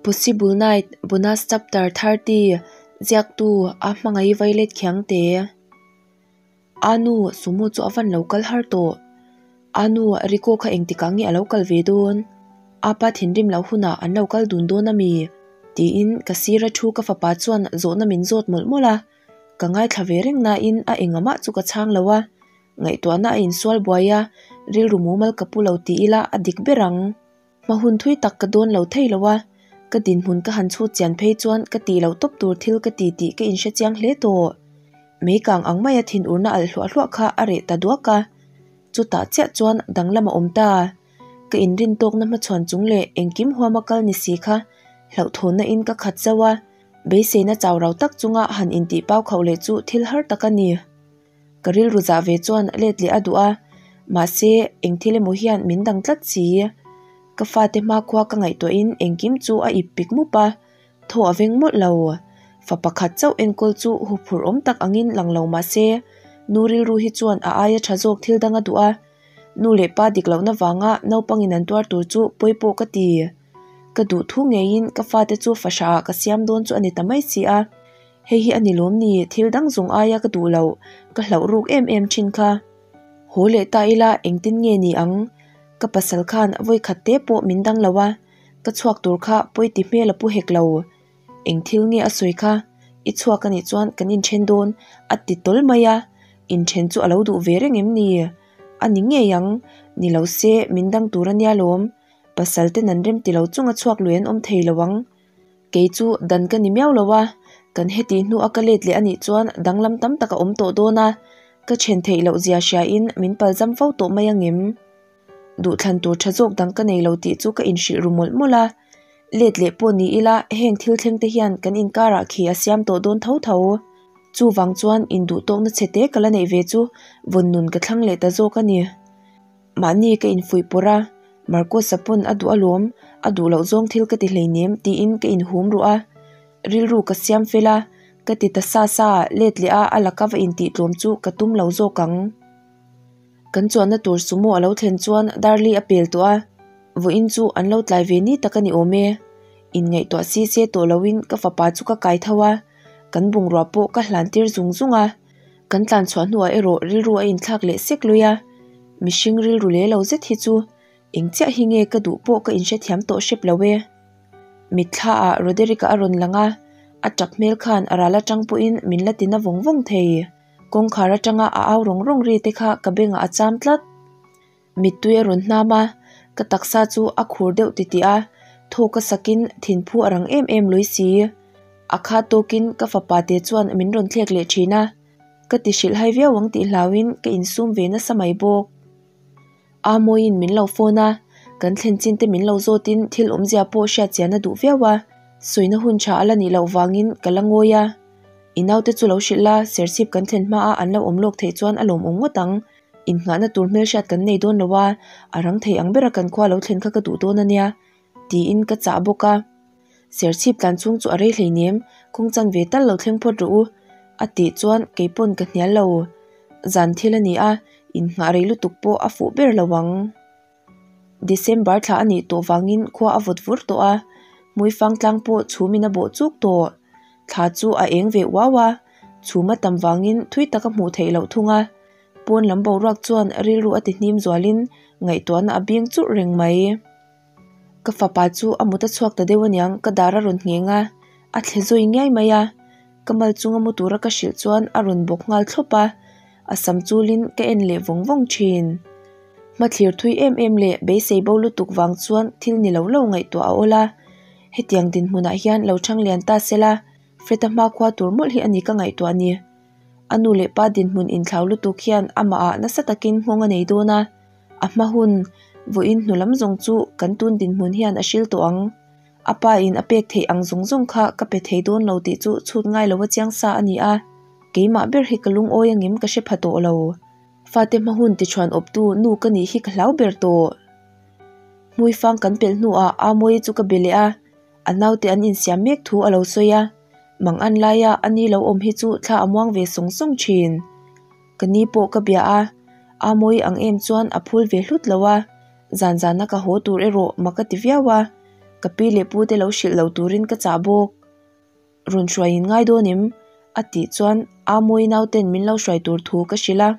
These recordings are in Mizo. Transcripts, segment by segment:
Possible Night, Bonus Chapter 30, Ziaktu, A Hmangaih Violet Khiangte. A nu, Sumo chu a van lo kal har tawh. A nu, Rico kha engtikah nge a lo kal ve dawn? Apa thinrim loh hunah an lo kal dun dawn a mi? Tiin ka sira thu ka fapa chuan zawhna min zawt mawlh mawlh a. Ka ngaithla ve reng nain a engamah chu ka chhang lo a. Ngaihtuahna a insual buai a, rilru mumal ka pu lo ti ila a dik ber ang. Hma hun thui tak ka dawn lo thei lo a, ka dinhmun ka han chhut chian phei chuan ka tih loh tawp tur thil ka ti tih ka inhre chiang hle tawh. Meikang ang maia thinurna alh hluah hluah kha a reh ta duak a, chutah chiah chuan danglam a awm ta. Ka inrin tawkna hmachhuan chung leh engkim huama kal ni si kha hlauhthawnna in ka khat zauh a, beiseina chau rau tak chunga han intih pau khauh leh chu thil har tak a ni. Ka rilru zah ve chuan let leh a duh a, mahse eng thil emaw hian min dang tlat si. Ka fate hmakhua ka ngaihtuahin engkim chu a ip pik mup a, thaw a veng mawlh lo. Fa pakhat chauh enkawl chu huphurh awm tak angin lang lo mahse nu rilru hi chuan a aia tha zawk thil dang a duh a, nu leh pa dik lohna vanga naupangin an tuar tur chu pawi pawh ka ti. Ka duh thu ngeiin ka fate chu fahrah ah ka siam dawn chu a ni ta mai si a. Hei hi a ni lawm ni, thil dang zawng aia ka duh loh, ka hlauh ruk em em thin kha. Haw leh ta ila engtin nge ni ang? Ka pasal khan vawi khat te pawh min dang lo a, ka chhuak tur kha pawi ti hmel a pu hek lo. Eng thil nge a sawi kha? I chhuak a nih chuan kan inthen dawn, a ti tawl mai a, inthen chu a lo duh ve reng em ni? A ni ngei ang, ni lo se min dang tur a nia lawm, pasal te nan rem ti lo chunga chhuak lui an awm thei lo ang. Kei chu dan ka ni miau lo a, kan heti hnu a ka let leh a nih chuan danglam tam tak a awm tawh dawn a, ka then theih loh zia hriain min palzam fo tawh mai angem? Duhthlan tur tha zawk dang ka nei lo tih chu ka inhrilh ru mawlh mawlh a, let leh pawh ni ila heng thil thleng te hian kan inkarah khi a siam tawh dawn tho tho. Chuvang chuan induhtawkna chhe te ka la neih ve chu vawn nun ka thlang leh ta zawk a ni. Mahni ka infuih pawrh a, Marcus-a pawn a duh alawm, a duh loh zawng thil ka ti hleinem tiin ka inhum ruh a. Rilru ka siam fel a, ka ti ta sa sa, let leh a a laka va intih tlawm chu ka tum lo zawk ang. Kan chuanna tur sumo a lo thlen chuan Darli a pel tawh a, vawiin chu an lo tlai ve ni tak a ni awm e. Inngaihtuah si se tawh loin ka fapa chu ka kai tho a, kan bungrua pawh ka hlan tir zung zung a. Kan tlan chhuah hnuah erawh rilru a inthlak leh sek lui a, mihring rilru leh lo zet hi chu eng chiah hi nge ka duh pawh ka inhrethiam tawh hrep lo e. Mitthla ah Roderick-a a rawn lang a, a tap hmel khan a ral atang pawhin min la tina vawng vawng thei. Kawngkhar atanga a au rawng rawng ri te kha ka bengah a cham tlat. Mittui a rawn hnam a, ka taksa chu a khur deuh titih a, thawk a sakin thinphu a rang em em lui si. A kha tawkin ka fapa te chuan min rawn thlek leh thin a, ka ti hrilh hai viau ang tih hlauhin ka insum ve nasa mai bawk. Amawiin min lo phone a, kan thlen chin te min lo zawtin thil awmzia pawh hriat chian a duh viau a, sawina hun tha a la nih loh vangin ka la ngawi a. I naute chu lo hrilh la, serchhip kan thlen hmaa an lo awm lawk theih chuan a lawmawm ngawt ang. Innghahna tur hmelhriat kan nei dawn lo a, a rang thei ang bera kan khua lo thlen kha ka duh dawn a nia, tiin ka chah bawk a. Serchhip tlan chhung chu a rei hleinem, kawng chan ve tal lo thleng phawt rawh u, a tih chuan kei pawn ka hnial lo. Zan thil a ni a, innghah rei lutuk pawh a fuh ber lo ang. December thla a nih tawh vangin khua a vawt vur tawh a, hmuifang tlang pawh chhumin a bawh chuk tawh. Thla chu a eng ve uau a, chhum a tam vangin thui tak a hmuh theih loh thung a. Pawn lam boruak chuan rilru a ti hnim zualin ngaihtuahna a bing churh reng mai. Ka fapa chu a mut a chhuak ta deuh aniang ka dar a rawn ngheng a, a thle zawi ngiai mai a. Ka mal chunga mu tura ka hrilh chuan a rawn bawk nghal thlawp a, a sam chulin ka en leh vawng vawng thin. Hmathlir thui em em leh beisei bo lutuk vang chuan thil ni lo lo ngaihtuah a awl a, hetiang dinhmunah hian lo chhang lian ta sela, Fred-a hmakhua tur mawlh hi a ni ka ngaihtuah ni. A nu leh pa dinhmun inthlau lutuk hian amahah nasa takin nghawng a nei dawn a, a hma hun vawiin hnu lam zawng chu kan tun dinhmun hian a hril tawh ang. A pa in a pek theih ang zawng zawng kha ka pe thei dawn lo tih chu chhut ngai lo a chiang sa a ni a, keimah ber hi ka lungawi angem ka hre pha tawh lo. Fate hma hun tichhuan awptu nu ka nih hi ka hlau ber tawh. Hmuifang kan pelh hnuah Amoy chu ka be leh a, a naute an insiam mek thu a lo sawi a, mang an laia a ni lo awm hi chu thla a muang ve sawng sawng thin. Ka ni pawh ka bia a, Amoy ang em chuan a phul ve hlut lo a, zan zana ka haw tur erawh mak a ti viau a. Ka pi leh pu te lo hrilh lo turin ka chah bawk. Rawn hruai in ngai dawn em? A tih chuan Amawii nauten min lo hruai tur thu ka hrilh a.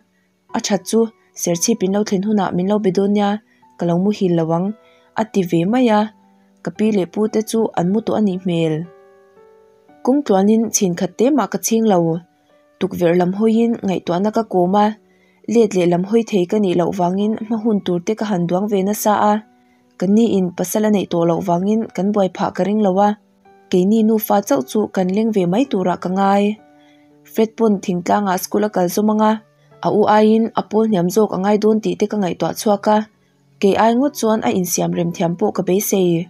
A that chu Serchhip in lo thlen hunah min lo be dawn nia, ka lo muhil lo ang, a ti ve mai a. Ka pi leh pu te chu an mu tawh a nih hmel. Kawng tluanin chhin khat te mah ka chhing lo. Tukverh lam hawiin ngaihtuahna ka kawm a, let leh lam hawi thei ka nih loh vangin hma hun tur te ka han duang ve nasa a. Ka ni in pasal a neih tawh loh vangin kan buai phah ka ring lo a, keini nufa chauh chu kan leng ve mai turah ka ngai. Fred pawn thingtlangah school a kal zawm ang a, a u aiin a pawl hniam zawk a ngai dawn tih te ka ngaihtuah chhuak a, kei ai ngawt chuan a insiam rem thiam pawh ka beisei.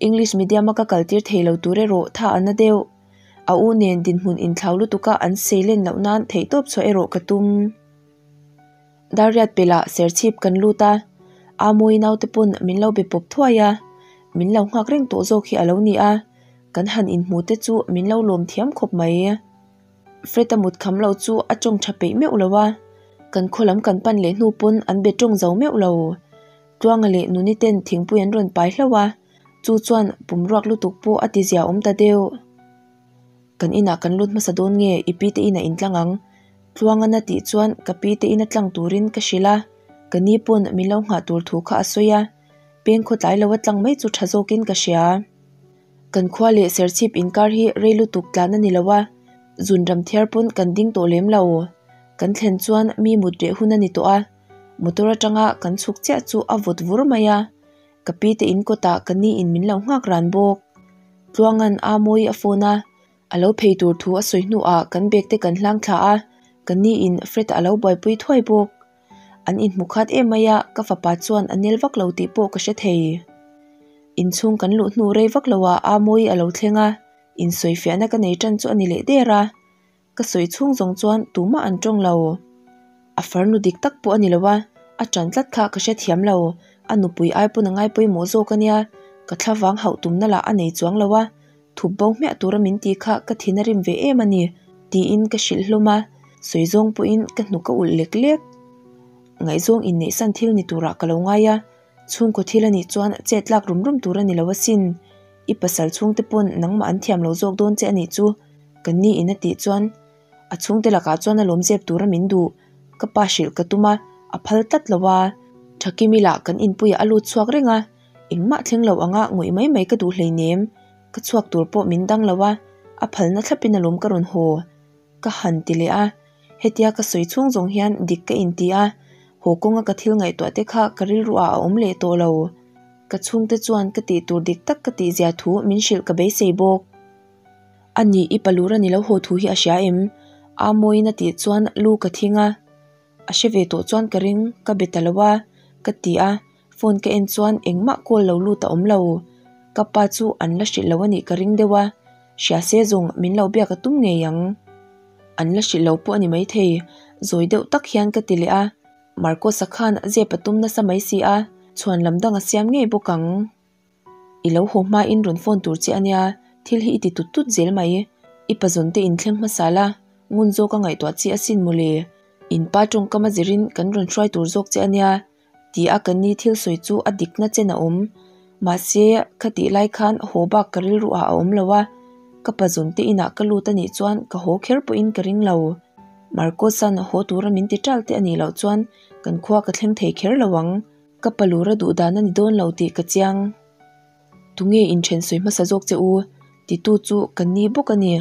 English medium a ka kaltir thei lo tur erawh tha a na deuh. A u nen dinhmun inthlau lutuka an sei len loh nan theihtawp chhuah erawh ka tum. Darriat pelh ah Serchhip kan lut a, Amawii naute pawn min lo be pawp thuai a, min lo nghak reng tawh zawk hi a lo ni a, kan han inhmu te chu min lo lawm thiam khawp mai. Fred-a mut kham lo chu a tawng tha peih meuh lo a, kan khaw lam kan pan leh hnu pawn an be tawng zo meuh lo. Tluanga leh Nuni ten thingpui an rawn pai hlauh a, chu chuan pum ruak lutuk pawh a ti zia awm ta deuh. Kan inah kan lut hmasa dawn nge i pi te inah in tlang ang? Tluangan a tih chuan ka pi te ina tlang turin ka hrilh a, ka ni pawn min lo nghah tur thu kha a sawi a, peng khaw tlai lo a tlang mai chu tha zawkin ka hria. Kan khua leh Serchhip inkar hi rei lutuk tlan a ni lo a, zun ram thiar pawn kan ding tawh lem lo. Kan thlen chuan mi mut reh hun a ni tawh a, motor atanga kan chhuk chiah chu a vawt vur mai a, ka pi te in kawtah ka ni in min lo nghak ran bawk. Tluangan a mawi a phone a, a lo phei tur thu a sawi hnuah kan bag te kan hlang thla a, ka ni in Fred a lo buaipui thuai bawk. An inhmu khat em mai a, ka fapa chuan a nel vak lo tih pawh ka hre thei. Inchhung kan luh hnu rei vak loah a mawi a lo thleng a, insawifiahna ka nei tan chu a ni leh der a. Ka sawi chhung zawng chuan tumah an tawng lo. A farnu dik tak pawh a ni lo a, a tan tlat kha ka hrethiam lo. A nupui ai pawn a ngai pawimawh zawk a nia, ka thlavang hauh tumna lah a nei chuang lo a, thup bo hmiah tura min ti kha ka thin a rim ve em a ni, tiin ka hrilh hlawm a, sawi zawng pawhin ka hnuk a ulh lek lek. Ngaihzawng inneihsan thil ni turah ka lo ngai a, chhungkaw thil a nih chuan chet tlak rum rum tur a ni lo asin. I pasal chhungte pawn nangmah an thiam lo zawk dawn che a nih chu. Ka ni in a tih chuan a chhungte lakah chuan a lawm zep tura min duh. Ka pa hrilh ka tum a, a phal tlat lo a. Thakimi lah kan inpuiah a lut chhuak reng a, engmah thleng lo anga ngawih mai mai ka duh hleinem. Ka chhuak tur pawh min dang lo a, a phalna thlapin a lawm ka rawn haw. Ka han ti leh a, hetia ka sawi chhung zawng hian dik ka inti a, haw kawnga ka thil ngaihtuah te kha ka rilru ah a awm leh tawh lo. Ka chhungte chuan ka tih tur dik tak ka tihzia thu min hrilh ka beisei bawk. A ni, i palur a ni lo haw thu hi a hria em? A mawiin a tih chuan lu ka thing a, a hre ve tawh chuan ka ring, ka be ta lo a, ka ti a, phone ka en chuan engmah call lo lut a awm lo. Ka pa chu an la hrilh lo a nih ka ring deuh a, hria se zawng min lo biak a tum ngei ang. An la hrilh lo pawh a ni maithei, zawi deuh tak hian ka ti leh a, Marcos-a khan zep a tum nasa mai si a, chhuan lam dang a siam ngei bawk ang. I lo haw hmain rawn phone tur che ania, thil hi i ti tut tut zel mai. I pazawn te inthleng hmasa la, ngun zawk a ngaihtuah chi asin mawle. In pa tawngkam a zirin kan rawn hruai tur zawk che ania, ti a ka ni thil sawi chu a dikna chen a awm. Mahse, khatih lai khan haw bak ka rilru ah a awm lo a, ka pazawn te inah ka lut anih chuan ka haw kher pawhin ka ring lo. Marcos-a'n haw tura min ti ṭal te anih loh chuan kan khua ka thleng thei kher lo ang. Ka palura duh dan a ni dawn lo tih ka chiang. Tunge inthen sawi hmasa zawk che u? Titu chu ka ni bawk a ni.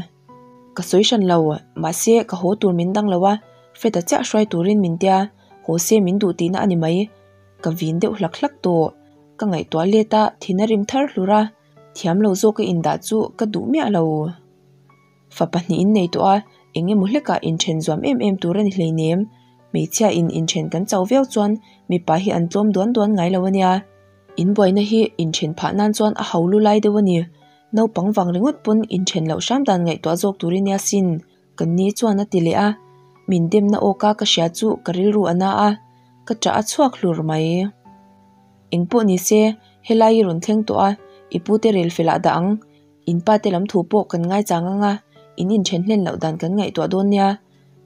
Ka sawi hran lo, mahse ka haw tur min dang lo a, Fred-a chiah hruai turin min tia, haw se min duh tihna a ni mai. Ka vin deuh hlak hlak tawh. Ka ngaihtuah let a, thin a rim thar hlur a, thiam lo zawk a indah chu ka duh miah lo. Fa pahnih in nei tawh a, eng emaw hlekah inthen zuam em em tur a ni hleinem. Hmeichhia in inthen kan cho viau chuan mipa hi an tlawm duan duan ngai lo a nia. In buaina hi inthen phah nan chuan a ho lu lai deuh a ni. Naupang vang ringawt pawn inthen loh hram dan ngaihtuah zawk tur i nia sin, ka ni chuan a ti leh a. Min demna awka ka hria chu ka rilru a na a, ka ṭah a chhuak hlur mai. Engpawh ni se, helai i rawn thleng tawh a, i pute rel felah dah ang. In pa te lam thu pawh kan ngaichang ang a, in inthen hlen loh dan kan ngaihtuah dawn nia.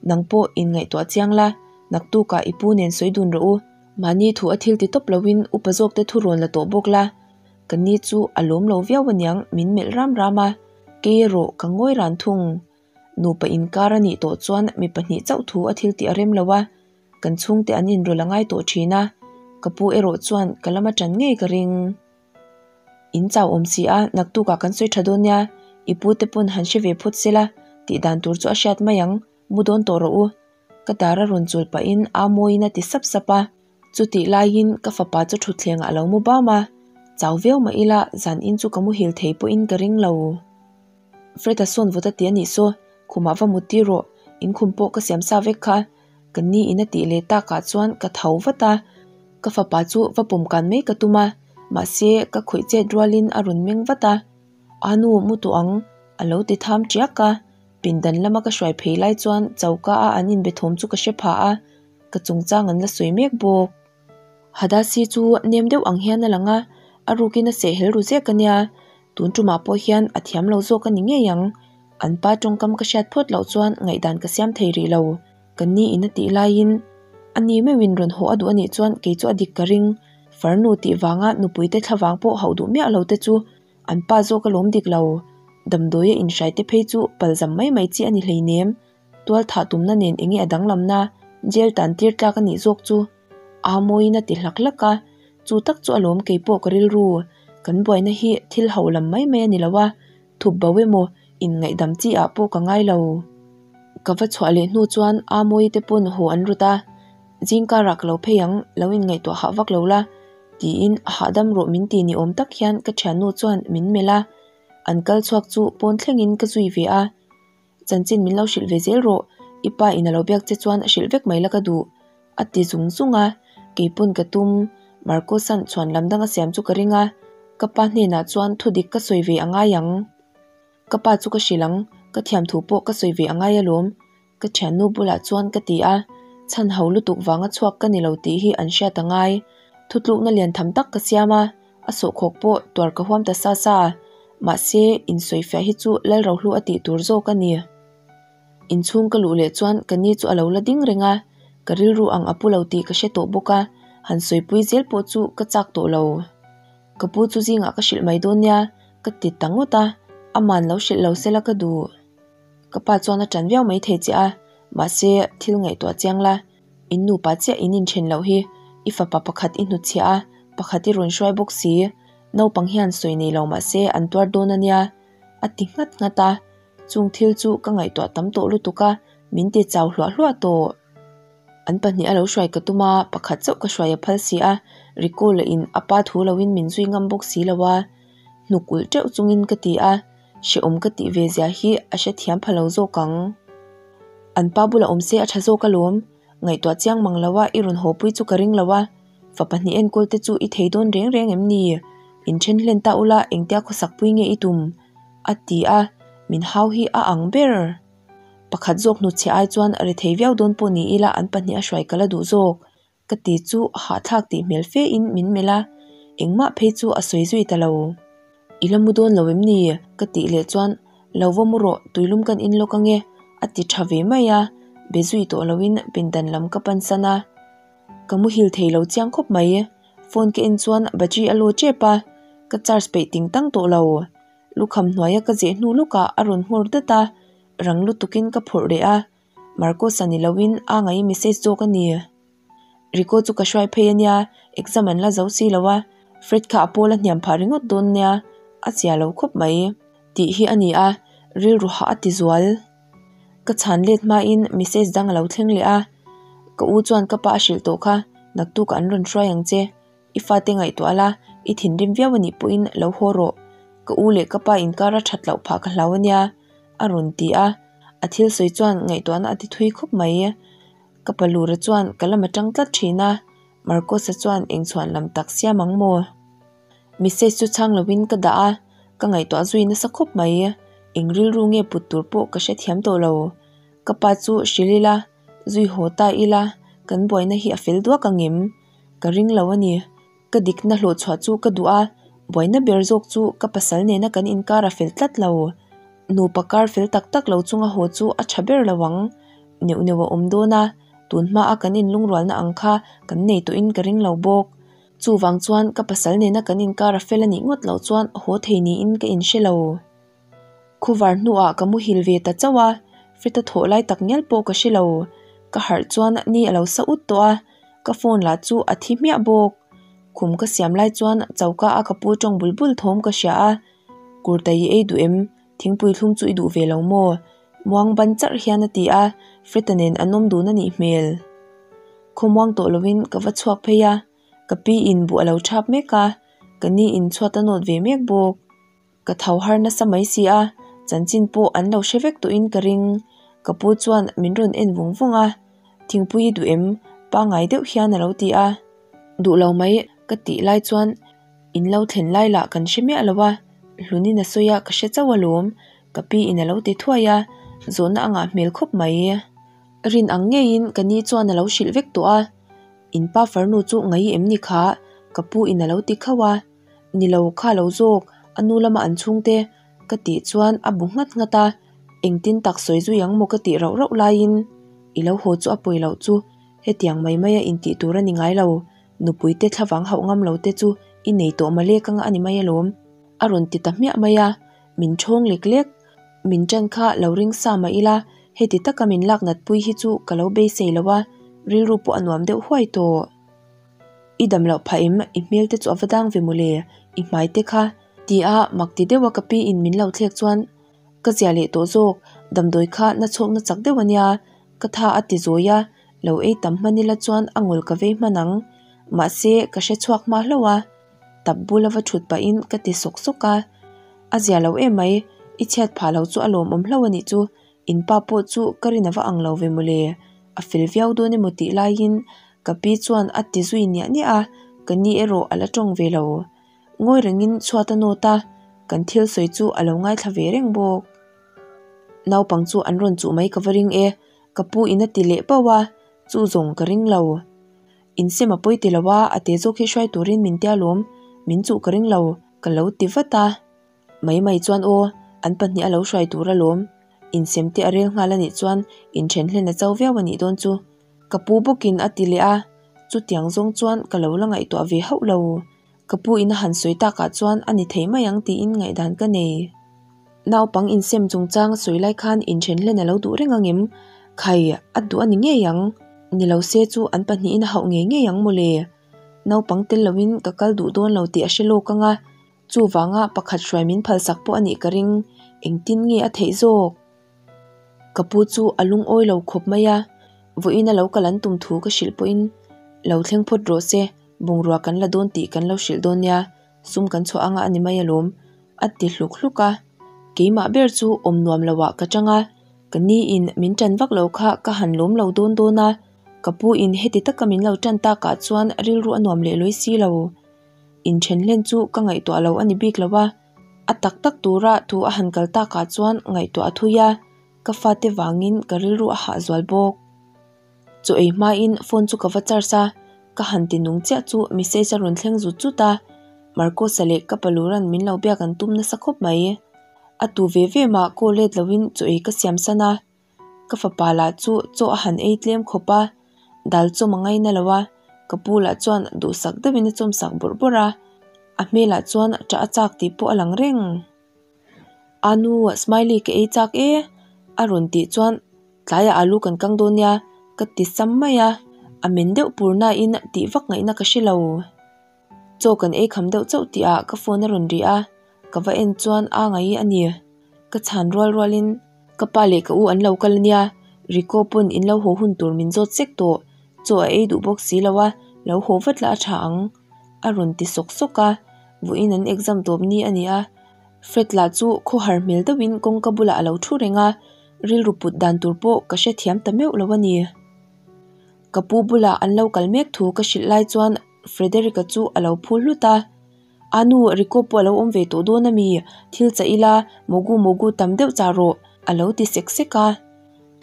Nang pawh in ngaihtuah chiang la, naktukah i pu nen sawi dun rawh u. Mahni thu a thil ti tawp loin upa zawk te thu rawn la tawh bawk la. Ka ni chu a lawm lo viau aniang min melh ram ram a, kei erawh ka ngawi ran thung. Nupa inkar a nih tawh chuan mi pahnih chauh thu a thil tih a rem lo a, kan chhungte an inrawlh a ngai tawh thin a, ka pu erawh chuan ka lama ṭan ngei ka ring. In chau awm si a, naktukah kan sawi ṭha dawn nia, i pu te pawn han hre ve phawt sela, tih dan tur chu a hriat mai ang, mu dawn tawh rawh u. Ka dar a rawn chul pahin aa mawiin a ti sap sap a, chutih laiin ka fapa chu thutthlengah a lo mu bam a, chau viau mah ila zan in chu ka muhil thei pawhin ka ring lo. Fred-a sawn vawt a ti a nih saw, khumah va mut tir rawh, in khum pawh ka siam sa vek kha, ka ni in a tih leh takah chuan ka tho vat a, ka fapa chu va pawm kan mai ka tum a, mahse ka khawih chet rualin a rawn meng vat a, A nu mu tawh ang, a lo ti tham tiak a, pindan lama ka hruai phei lai chuan choka a an inbe thawm chu ka hre phah a, ka chungchang an la sawi mek bawk. Hadasi chu nem deuh ang hian a lang a, a rukin a sehhel ru zek a nia, tun tumah pawh hian a thiam lo zawk a ni ngei ang. An pa tawngkam ka hriat phawt loh chuan ngaihdan ka siam thei rih lo. Ka ni in a tih laiin a ni meuhin rawn haw a duh a nih chuan kei chu a dik ka ring. Farnu tih vanga nupuite thlavang pawh hauh duh miah lo te chu an pa zawk a lawm dik lo. Damdawi a inhrai te phei chu palzam mai mai chi a ni hleinem. Tual thah tumna nen enge a danglamna jail tan tir tlak a nih zawk chu aa mawiin a ti hlak hlak a, chu tak chu a lawm kei pawh ka rilru kan buaina hi thil ho lam mai mai a ni lo a, thup bo emaw inngaihdam chi ah pawh ka ngai lo. Ka va chhuah leh hnu chuan aa mawi te pawn haw an rawt a, zingkarah ka lo phei ang lo inngaihtuah hah vak lo la tiin hahdam rawh min ti ni awm tak hian ka thiannu chuan min melh a, an kal chhuak chu pawn thlengin ka zui ve a. Chanchin min lo hrilh ve zel rawh, i pa in a lo biak che chuan a hrilh vek mai la ka duh, a ti zung zung a, keipawn ka tum, Marcus-a'n chhuan lam dang a siam chu ka ring a, ka pa hnenah chuan thu dik ka sawi ve a ngai ang. Ka pa chu ka hrilh ang, ka thiam thu pawh ka sawi ve a ngai alawm, ka thiannu bulah chuan ka ti a, chhan ho lutuk vanga chhuak ka ni lo tih hi an hriat a ngai. Thutlukna lian tham tak ka siam a, a sawhkhawk pawh tuar ka huam ta sa sa. Mahse, insawifiah hi chu Lalrohlu a tih tur zawk a ni. Inchhung ka luh leh chuan ka ni chu a lo la ding reng a, ka rilru ang a pu lo tih ka hre tawh bawk a, han sawipui zel pawh chu ka chak tawh lo. Ka pu chu zingah ka hrilh mai dawn nia, ka ti ta ngawt a, aman lo hrilh lo sela ka duh. Ka pa chuan a ṭan viau maithei che a, mahse, thil ngaihtuah chiang la. In nupa chiah in inthen loh hi i fapa pakhat i hnutchhiah a, pakhat i rawn hruai bawk si. Naupang hian sawi nei lo mah se an tuar dawn a nia, a ti nghat nghat a. Chung thil chu ka ngaihtuah tam tawh lutuk a, min ti chau hluah hluah tawh. An pahnih a lo hruai ka tum a, pakhat chauh ka hruai a phal si a, Rico lah in a pa thu loin min zui ngam bawk si lo a. Hnuk ulh teuh chungin ka ti a, hrehawm ka tih ve zia hi a hrethiam pha lo zawk ang. An pa bulah awm se a tha zawk alawm, ngaihtuah chiang mang lo a i rawn haw pui chu ka ring lo a, fa pahnih enkawl te chu i thei dawn reng reng em ni? Inthen hlen ta ula engtia khawsak pui nge i tum? a ti a, min hau hi a ang ber. Pakhat zawk hnutchhe ai chuan rethei viau dawn pawh ni ila an pahnih a hruai ka la duh zawk. Ka ti chu hahthlak tih hmel fe in min melh a, engmah phei chu a sawi zui ta lo. I la mu dawn lo em ni? Ka tih leh chuan lo va mu rawh, tuilum kan in lawk ange a ti tha ve mai a, be zui tawh lo in pindan lam ka pan san a. Ka muhil thei lo chiang khawp mai, phone ka en chuan battery a low tep a, ka charge peih ting tang tawh lo. Lukham hnuaia ka zeh hnu lawkah a rawn nghawr dat a, rang lutukin ka phawrh leh a. Marcos-a ni loin a ngaih message zawk a ni. Rico chu ka hruai phei a nia, exam an la zo si lo a, Fred kha a pawl a hniam phah ringawt dawn nia, a chia lo khawp mai. Tih hi a ni a, rilru hah a ti zual. Ka chhan let hmain message dang a lo thleng leh a, ka u chuan ka pa a hrilh tawh kha, naktukah an rawn hruai ang che. I fate ngaihtuah la, i thinrim viau a nih pawhin lo haw rawh. Ka u leh ka pa inkar a that loh phah ka hlau a nia, a rawn ti a. A thil sawi chuan ngaihtuahna a ti thui khawp mai. Ka pa lura chuan ka lam atang tlat thin a, Marcos-a chuan eng chhuan lam tak siam ang maw? Message chu chhang lovin ka dah a, ka ngaihtuah zui nasa khawp mai. Eng rilru nge put tur pawh ka hrethiam tawh lo. Ka pa chu hrilh ila, zui haw ta ila, kan buaina hi a fel duak ang em? Ka ring lo a ni. Ka dikna hlawhchhuah chu ka duh a, buaina ber zawk chu ka pasal nena kan inkar a fel tlat lo. Nupa kar fel tak tak lo chunga haw chu a tha ber lo ang. Neuh neuh a awm dawn a, tun hmaa kan inlungrualna ang kha kan nei tawhin ka ring lo bawk. Chuvang chuan ka pasal nena kan inkar a fel a nih ngawt loh chuan haw thei niin ka inhre lo. Khuvar hnuah ka muhil ve ta chauh a, Fred-a thawh lai tak ngial pawh ka hre lo. Ka harh chuan ni a lo sa ut tawh a, ka phone lah chu a thi hmiah bawk. Khum ka siam lai chuan choka a ka pu tawng bul bul thawm ka hria a, Kurtai i ei duh em? Thingpui thlum chu i duh ve lo maw? Muang ban charh hian a ti a, Fred-a nen an awm dun a nih hmel. Khawmuang tawh lovin ka va chhuak phei a, ka pi in buh a lo thap mek a, ka ni in chhuat a nawt ve mek bawk. Ka tho har nasa mai si a, chanchin pawh an lo hre vek tawhin ka ring. Ka pu chuan min rawn en vung vung a, Thingpui i duh em? Pangngai deuh hian a lo ti a. Duh lo mai ka tih lai chuan in lo thlen lai lah kan hre miah lo a, Hlunin a sawi a ka hre chauh alawm, ka pi in a lo ti thuai a, zawhna a ngah hmel khawp mai. Rin ang ngeiin ka ni chuan a lo hrilh vek tawh a, In pa farnu chu ngai em ni kha? Ka pu in a lo ti khauh a. Ni lo kha lo zawk, a nu lama an chhungte ka tih chuan a bu nghat nghat a, engtin tak sawi zui ang maw ka tih rauh rauh laiin i lo haw chu a pawi loh chu hetiang mai maia intih tur a ni ngai lo, nupui te thlavang hauh ngam lo te chu i nei tawh malek anga a ni mai alawm a rawn ti ta hmiah mai a, min ṭhawng lek lek. Min ṭan kha lo ring sa mah ila heti taka min lak nat pui hi chu ka lo beisei lo a, rilru pawh a nuam deuh huai tawh. I dam loh phah em? I hmel te chu a va dang ve mawle, i hmai te kha. Ti a mak ti deuh a ka pi in min lo thlek chuan ka zia leh tawh zawk, damdawi kha na chhawk na chak deuh a nia, ka tha a ti zawi a, lo ei tam hman ila chuan a ngawl ka vei hman ang. Mahse ka hre chhuak hma hlauh a, tap bula va thut pahin ka ti sawk sawk a, a zia lo em mai, i chhiat phah lo chu a lawmawm hlauh a nih chu, in pa pawh chu ka rin a va ang lo ve mawle, a fel viau dawn emaw tih laiin Ka pi chuan a ti zui niah niah a, ka ni erawh a la tawng ve lo. Ngawi rengin chhuat a nawt a, kan thil sawi chu a lo ngaithla ve reng bawk. Naupang chu an rawn chuh mai ka va ring e, ka pu in a ti leh pauh a, chu zawng ka ring lo. Insem a pawi ti lo a, a te zawk hi hruai turin min tia lawm, min chuh ka ring lo, ka lo ti vat a. Mai mai chuan aw, an pahnih a lo hruai tur alawm, insem te a rel nghal a nih chuan inthen hlen a cho viau a nih dawn chu. Ka pu bawkin a ti leh a, chutiang zawng chuan ka lo la ngaihtuah ve hauh lo. Ka pu in a han sawi takah chuan a ni thei mai ang tiin ngaihdan ka nei. Naupang insem chungchang a sawi lai khan inthen hlen a lo duh reng angem? Khai, a duh a ni ngei ang. Ni lo se chu an pahnihin a hauh ngei ngei ang mawle. Naupang tel loin ka kal duh dawn lo tih a hre lawk ang a, chuvanga pakhat hruai min phalsak pawh a nih ka ring. Engtin nge a theih zawk? Ka pu chu a lungawi lo khawp mai a, vawiin a lo kal an tum thu ka hrilh pawhin lo thleng phawt rawh se, bungrua kan la dawn tih kan lo hrilh dawn nia, sum kan chhuah anga a ni mai alawm, a ti hluk hluk a. Keimah ber chu awm nuam lo ah ka chang a, ka ni in min tan vak lo kha ka han lawm lo dawn dawn a, ka pu in heti taka min lo tan takah chuan rilru a nuam leh lawi si lo. Inthen hlen chu ka ngaihtuah lo a ni bik lo a. A tak tak tura thu a han kal takah chuan ngaihtuah a thui a, ka fate vangin ka rilru a hah zual bawk. Chaw ei hmain phone chu ka va charge a, ka han ti nung chiah chu message a rawn thleng zut zut a, Marcos-a leh ka paluran min lo biak an tum nasa khawp mai. A tu ve ve mah call let loin chaw ei ka siam san a. Ka fapa lah chu chaw a han ei tlem khawp a, dal chawm a ngaina lo a, ka pu lah chuan duhsak deuhin a chawmsak bawrh bawrh a, a hmelah chuan ṭah a chak tih pawh a lang reng. A nu Smiley ka ei chak e a rawn tih chuan tlaiah alu kan kang dawn nia ka ti sam mai a, a men deuh pur nain tih vak ngaihna ka hre lo. Chaw kan ei kham deuh chauh tih ah ka phone a rawn ri a, ka va en chuan a ngai a ni. Ka chhan rual rual in ka pa leh ka u an lo kal ania, Rico pawn in lo haw hun tur min zawt sek tawh, chaw a ei duh bawk si lo a, lo haw vat la a tha ang a rawn ti sawk sawk a, vawiin an exam tawp ni a ni a. Fred lah chu khawhar hmel deuh in kawngka bulah a lo thu reng a, rilru put dan tur pawh ka hrethiam ta meuh lo a ni. Ka pu bulah an lo kal mek thu ka hrilh lai chuan Frederick-a chu a lo phul hlut a, A nu, Rico pawh a lo awm ve tawh dawn a mi? Thil chah ila, mogu mogu tam deuh chah rawh, a lo ti sek sek a.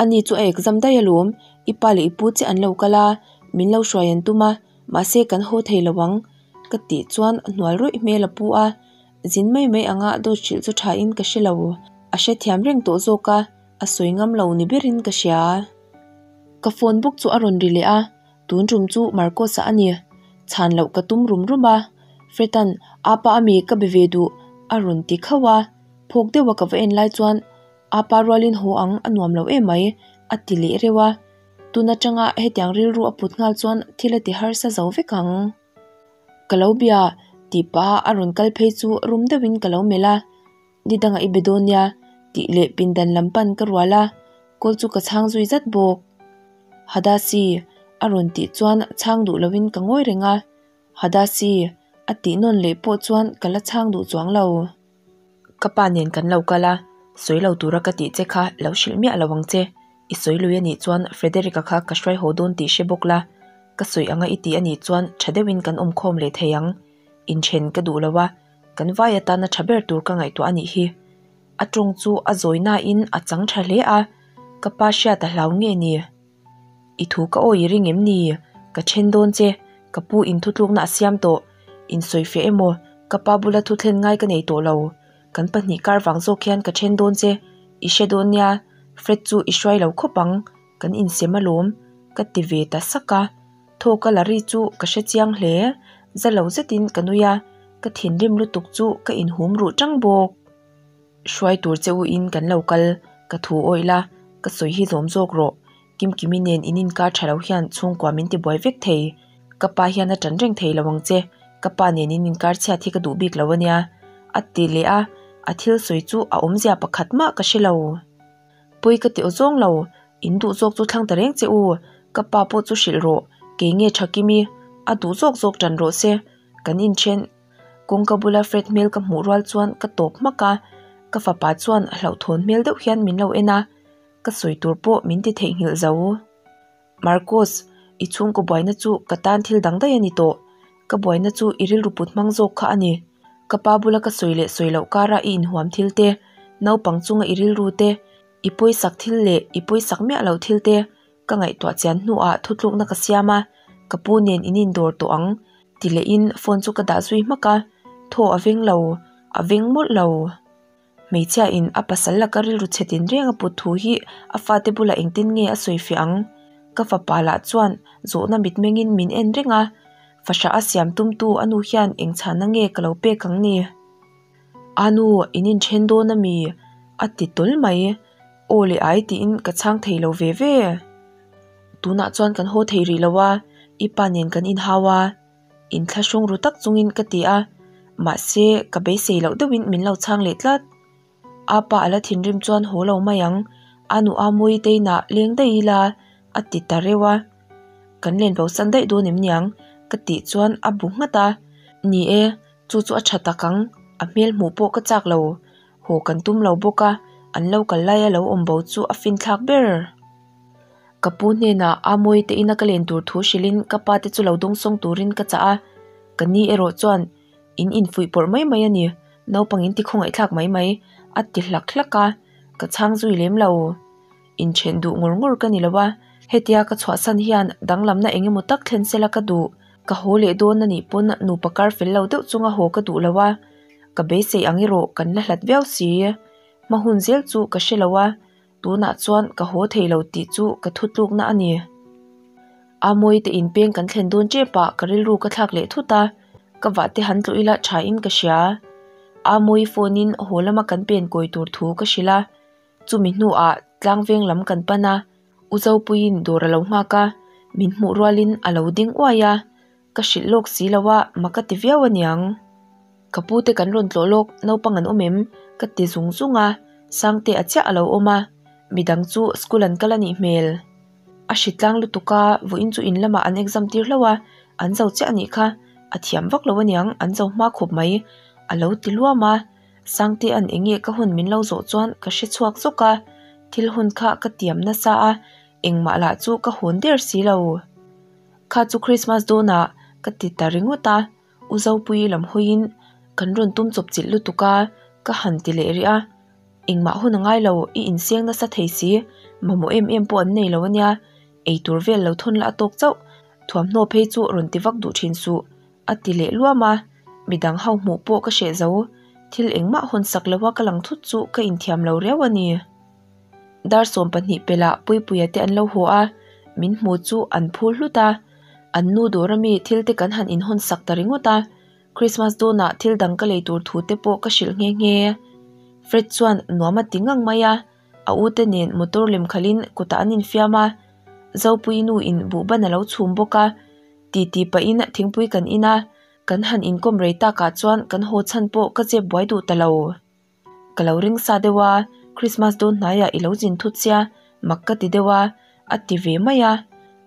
Ani chu a exam daih alawm, i pa leh i pu che an lo kal a, min lo hruai an tum a, mahse kan haw thei lo ang, ka tih chuan hnual rawih hmel a pu a, zin mai mai anga dawt hrilh chu tha in ka hre lo, a hrethiam reng tawh zawk a, a sawi ngam lo ni berin ka hria. Ka phone bawk chu a rawn ri leh a. Tun tum chu Marcos-a a ni. Chhan loh ka tum rum rum a, Fred-a'n Apa ami ka be ve duh a rawn ti khauh a, phawk deuha ka va en lai chuan Apa rualin haw ang a nuam lo emai a ti leh reuh a, tun atanga hetiang rilru a put nghal chuan thil a ti harsa zo vek ang. Ka lo bia tih pah a rawn kal phei chu rum deuhin ka lo melh a, Ni dangah i be dawn nia tih leh pindan lam pan ka rual a, call chu ka chhang zui zat bawk. Hadasi a rawn tih chuan chhang duh loin ka ngawi reng a, Hadasi a tih nawn leh pawh chuan ka la chhang duh chuang lo. Ka pa nen kan lo kal a, sawi lo tura ka tih che kha lo hrilh miah lo ang che. I sawi lui anih chuan Frederick-a kha ka hruai haw dawn tih hre bawk la, ka sawi anga i tih anih chuan tha deuhin kan awmkhawm leh thei ang. Inthen ka duh lo a, kan vai atana tha ber tur ka ngaihtuah anih hi. A tawng chu a zawi nain a chang tha hle a, ka pa hriat a hlau nge ni? I thu ka awi i ring em ni? Ka then dawn che, ka pu in thutlukna a siam tawh. Insawifiah emaw, ka pa bula thuthlen ngai ka nei tawh lo. Kan pahnih kar vang zawk hian ka then dawn che, i hre dawn nia, Fred chu i hruai lo khawp ang, kan insem alawm, ka ti ve ta sak a. Thaw ka la ri chu ka hre chiang hle, za lo zetin ka nui a, ka thinrim lutuk chu ka inhum ruh tang bawk. Hruai tur che u in kan lo kal, ka thu awih la, ka sawi hi zawm zawk rawh. Kimkimi nen in inkar tha lo hian chhungkua min ti buai vek thei. Ka pa hian a tan reng thei lo ang che, ka pa nen in inkar chhiat hi ka duh bik lo ania, a ti leh a, a thil sawi chu a awmzia pakhat mah ka hre lo. Pawi ka ti aw zawng lo, in duh zawk chu thlang ta reng che u, ka pa pawh chu hrilh rawh, kei nge tha Kimi, a duh zawk zawk tan rawh se, kan inthen. Kawngka bula Fred hmel ka hmuh rual chuan ka tawp hmak a, ka fapa chuan hlauhthawn hmel deuh hian min lo en a, ka sawi tur pawh min ti theihnghilh zo. Marcos, i chhungkaw buaina chu ka tan thil dang daih a ni tawh. Ka buaina chu i rilru put hmang zawk kha a ni. Ka pa bula ka sawi leh sawi loh kara i inhuam thil te, naupang chunga i rilru te, i pawisak thil leh i pawisak miah loh thil te ka ngaihtuah chian hnuah thutlukna ka siam a, ka pu nen in indawr tawh ang ti lehin phone chu ka dah zui hmak a, thaw a veng lo, a veng mawlh lo. Hmeichhia in a pasal laka rilru chhe tin reng a put thu hi a fate bulah engtin nge a sawi fiah ang? Ka fapa lah chuan zawhna mitmengin min en reng a, fahrah a siam tumtu a nu hian eng chhana nge ka lo pek ang ni? A nu, in inthen dawn a mi? a ti tawl mai. Aw leh ai tiin ka chhang thei lo ve ve. Tunah chuan kan haw thei rih lo a, i pa nen kan inhau a. Inthlahrung ru tak chungin ka ti a, mahse ka beisei loh deuhin min lo chhang leh tlat. A pa a la thinrim chuan haw lo mai ang, a nu a mawi te inah leng daih ila a ti ta reuh a. Kan len bosan daih dawn em niang ka tih chuan a bu nghat a, ni e, chu chu a tha tak ang, a hmel hmuh pawh ka chak lo, haw kan tum lo bawk a, an lo kal laia lo awm bo chu a finthlak ber. Ka pu hnenah Amawi te ina ka len tur thu hrilhin ka pa te chu lo dawngsawng turin ka chah a, ka ni erawh chuan in infuih pawrh mai mai a ni, naupang in ti khawngaihthlak mai mai a ti hlak hlak a, ka chhang zui lem lo. Inthen duh ngawr ngawr ka ni lo a, hetia ka chhuahsan hian danglamna eng emaw tak thlen sela ka duh, ka haw leh dawn a nih pawn nupa kar fel lo deuh chunga haw ka duh lo a, ka beisei ang erawh kan la hlat viau si. Hma hun zel chu ka hre lo a. Tunah chuan ka haw thei lo tih chu ka thutlukna a ni. Amawi te inpeng kan thlen dawn tep ah ka rilru ka thlak leh thut a, ka vah te han tlawh ila tha in ka hria. Amawi phone in haw lama kan pen kawi tur thu ka hrilh a, chumi hnuah tlangveng lam kan pan a, U Zopuiin dawr a lo nghak a, min hmuh rualin a lo ding uai a, ka hrilh lawk si lo a, mak a ti viau aniang. Ka pu te kan rawn tlawh lawk, naupang an awm em? ka ti zung zung a, Sangte a chiah a lo awm a, midang chu school an kal a nih hmel. A hri tlang lutuk a, vawiin chu in lamah an exam tir hlauh a, an zo chiah a nih kha, a thiam vak lo aniang, an zo hma khawp mai, a lo ti luam a, Sangte an eng nge ka hun min lo zawh chuan ka hre chhuak zawk a, thil hun kha ka tiam nasa a, engmah lah chu ka hawn der si lo. Kha chu Christmas dawnah ka ti ta ringawt a. U Zopuii lam hawiin kan rawn tum chawp chilh lutuk a, ka han ti leh rih a. Engmah hun a ngai lo, i inseng nasa thei si, mamawh em em pawh an nei lo ania, eitur vel lo thawn la a tawk chauh, thuamhnaw phei chu rawn ti vak duh thin suh, a ti leh luam a. Midang ho hmuh pawh ka hreh zo, thil engmah hawn sak loha ka lang thut chu ka inthiam lo riau a ni. Dar 12 pelh ah Puipuia te an lo haw a, min hmu chu an phur hlut a. An nu dawr ami thil te kan han inhawn sak ta ringawt a, Christmas dawnah thil dang ka lei tur thu te pawh ka hrilh nghe nghe. Fred chuan nuam a ti ngang mai a, a u te nen motor lem khalhin kutah an infiam a, Zopuii nu in buhban a lo chhum bawk a, titi pahin thingpui kan in a, kan han inkawm rei takah chuan kan haw chhan pawh ka chep buai duh ta lo. Ka lo ring sa deuh a, Christmas dawn hnaiah i lo zin thut sia, mak ka ti deuh a, a ti ve mai a.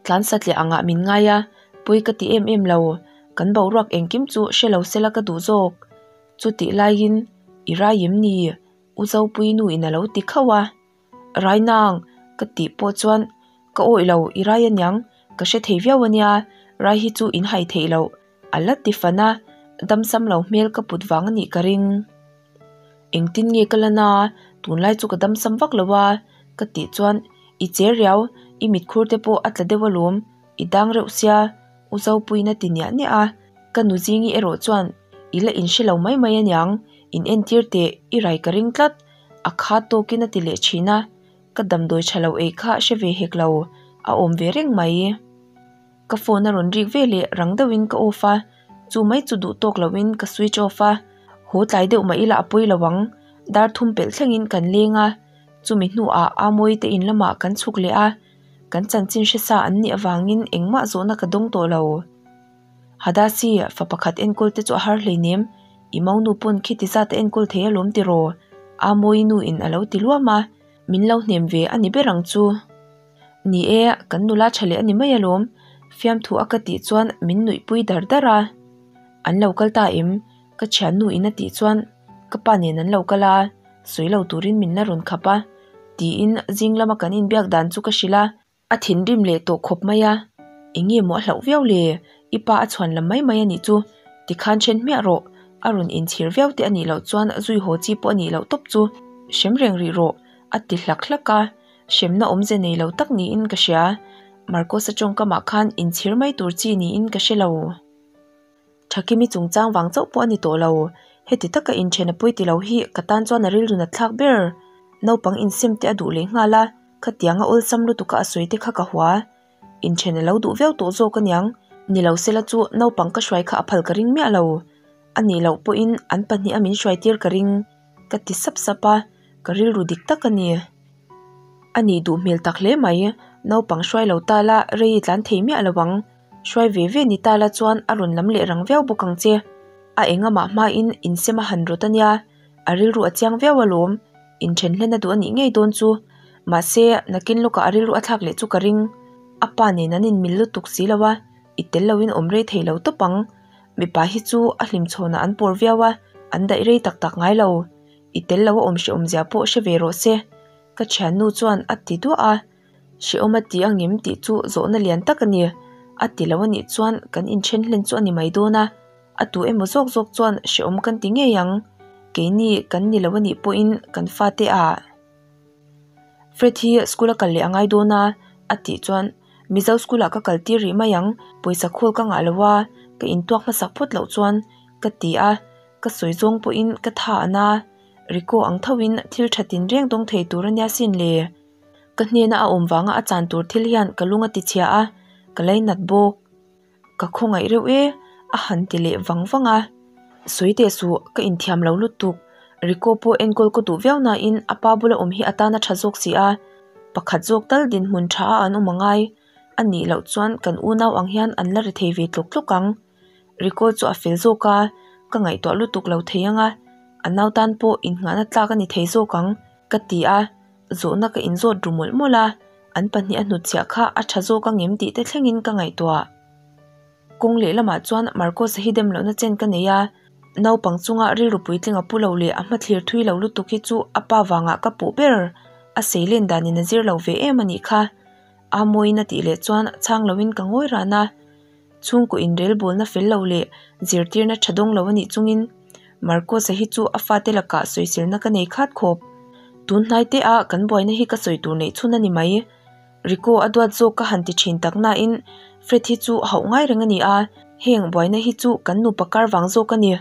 Tlan satliah angah min ngai a, pawi ka ti em em lo, kan boruak engkim chu hre lo sela ka duh zawk. Chutih laiin, I rai em ni? U Zopuii nu in a lo ti khauh a. Rai nang, ka tih pawh chuan ka awih lo, i rai aniang, ka hre thei viau ania, rai hi chu in hai theih loh, a la ti fan a, damsam lo hmel ka put vang a nih ka ring. Engtin nge ka lan a, tunlai chu ka damsam vak lo a, ka tih chuan i che riau, i mitkhur te pawh a tla deuh alawm, i dang reuh sia, U Zopuiin a ti niah niah a, ka nu zingi erawh chuan i la inhre lo mai mai aniang, in entir teh, i rai ka ring tlat, a kha tawkin a ti leh thin a, ka damdawi tha lo ei kha hre ve hek lo, a awm ve reng mai. Ka phone a rawn rik ve leh rang deuhin ka off a, chu mai chu duh tawk loin ka switch off a, haw tlai deuh mah ila a pawi lo ang, dar thum pelh thlengin kan leng a, chumi hnuah Amawi te in lamah kan chhuk leh a, kan chanchin hre sa an nih avangin engmah zawhna ka dawng tawh lo. Hadasi, fa pakhat enkawl te chu a har hleinem, i maunu pawn khiti zat a enkawl thei alawm tiraw? Amawi nu in a lo ti luam a, min lo hnem ve a ni ber ang chu. Ni e, kan nula tha leh a ni mai alawm, fiamthu a ka tih chuan min nuihpui dar dar a. An lo kal ta em? Ka thiannu in a tih chuan ka pa nen an lo kal a, sawi lo turin min la rawn khap a, tiin zing lama kan inbiak dan chu ka hrilh a. A thinrim leh tawh khawp mai a, eng nge maw a hlauh viau le? I pa a chhuan lam mai mai a nih chu, tikhan then hmiah rawh, a rawn inchhir viau te a nih loh chuan zui haw chi pawh a nih loh tawp chu, hrem reng rih rawh, a ti hlak hlak a, hremna awmze nei lo tak niin ka hria. Marcos-a tawngkamah khan inchhir mai tur chi niin ka hre lo. Thakimi chungchang vang chauh pawh a ni tawh lo. Heti taka inthen a pawi ti lo hi ka tan chuan a rilru nat thlak ber. Naupang insem te a duh leh nghal a, khatianga awlsam lutuka a sawi te kha ka hua. Inthen a lo duh viau tawh zawk aniang. Ni lo sela chu naupang ka hruai kha a phal ka ring miah lo. A nih loh pawhin an pahnih a min hruai tir ka ring. Ka ti sap sap a, ka rilru dik tak a ni. A nih duh hmel tak hle mai. Naupang hruai lo ta la rei i tlan thei miah lo ang. Hruai ve ve ni ta la chuan a rawn lam leh rang viau bawk ang che. A engamah hmain insem a han rawt a nia, a rilru a chiang viau alawm. Inthen hlen a duh a nih ngei dawn chu. Mahse, nakin lawkah a rilru a thlak leh chu ka ring. A pa nen an inmil lutuk si lo a, i tel loin awm rei thei lo tawp ang. Mipa hi chu a hlimchhawnah an pawr viau a, an daih rei tak tak ngai lo. I tel lo a awm hrehawmzia pawh hre ve rawh se. Ka thiannu chuan a ti duah a. Hrehawm a ti angem tih chu zawhna lian tak a ni. A ti lo a nih chuan kan inthen hlen chu a ni mai dawn a, a tu emaw zawk zawk chuan hrehawm kan ti ngei ang. Keini kan ni lo a nih pawhin kan fate ah Fred hi school a kal leh a ngai dawn a, a tih chuan Mizo school ah ka kal tir rih mai ang, pawisa khawl ka ngah lo a, ka intuak hmasak phawt loh chuan ka ti a, ka sawi zawng pawhin ka tha a na. Rico ang thoin thil tha tinreng dawng thei tur a nia sin le. Ka hnena a awm vanga a chan tur thil hian ka lung a ti chhia a, ka lainat bawk. Ka khawngaih reuh e, a han ti leh vang vang a. Sawi teh suh, ka inthiam lo lutuk. Rico pawh enkawl ka duh viau nain a pa bula awm hi a tan a tha zawk si a. Pakhat zawk tal dinhmun tha a an awm a ngai. A nih loh chuan kan unau ang hian an la ri thei ve tlawk tlawk ang. Rico chu a fel zawk a, ka ngaihtuah lutuk lo thei ang a, a nau tan pawh innghahna tlak a ni thei zawk ang, ka ti a. Zawhna ka inzawt ru mawlh mawlh a, an pahnih a hnutchhiah kha a tha zawk ang em tih te thlengin ka ngaihtuah. Kawng lehlamah chuan Marcos-a hi dem lohna chen ka nei a, naupang chunga rilru puitling a pu lo leh a hmathlir thui lo lutuk hi chu a pa vangah ka puh ber, a sei len danin a zir lo ve em a nih kha. A mawiin a tih leh chuan chhang loin ka ngawi ran a. Chhungkaw inrelbawlna fel lo leh zirtirna tha dawng lo a nih chungin Marcos-a hi chu a fate lakah sawiselna ka nei khat khawp. Tun hnai te a kan buaina hi ka sawi tur neih chhun a ni mai. Rico a duat zawk ka han ti thin tak nain Fred hi chu hauh ngai reng a ni a, heng buaina hi chu kan nupa kar vang zawk a ni.